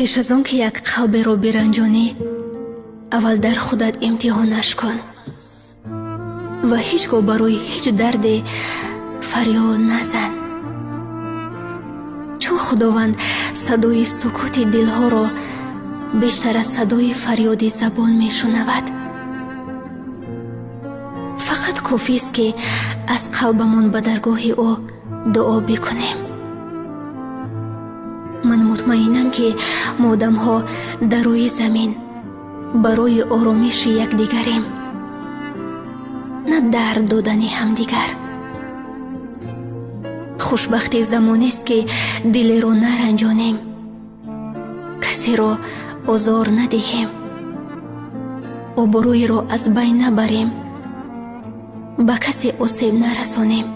Пеш аз он ки як қалберо биранҷонӣ, аввал дар худат имтиҳонаш кун ва ҳеҷ гоҳ барои ҳеҷ дарде фарёд назан, чун Худованд садои сукути дилҳоро бештар аз садои фарёди забон мешунавад. Фақат кофист, ки аз қалбамон ба даргоҳи ӯ дуо бикунем. Ман мутмаинам, ки мо одамҳо дар рӯи замин барои оромиши якдигарем, на дард додани ҳамдигар. Хушбахти замонест, ки дилеро наранҷонем, касеро озор надиҳем, обрӯеро аз байн набарем, ба касе осеб нарасонем.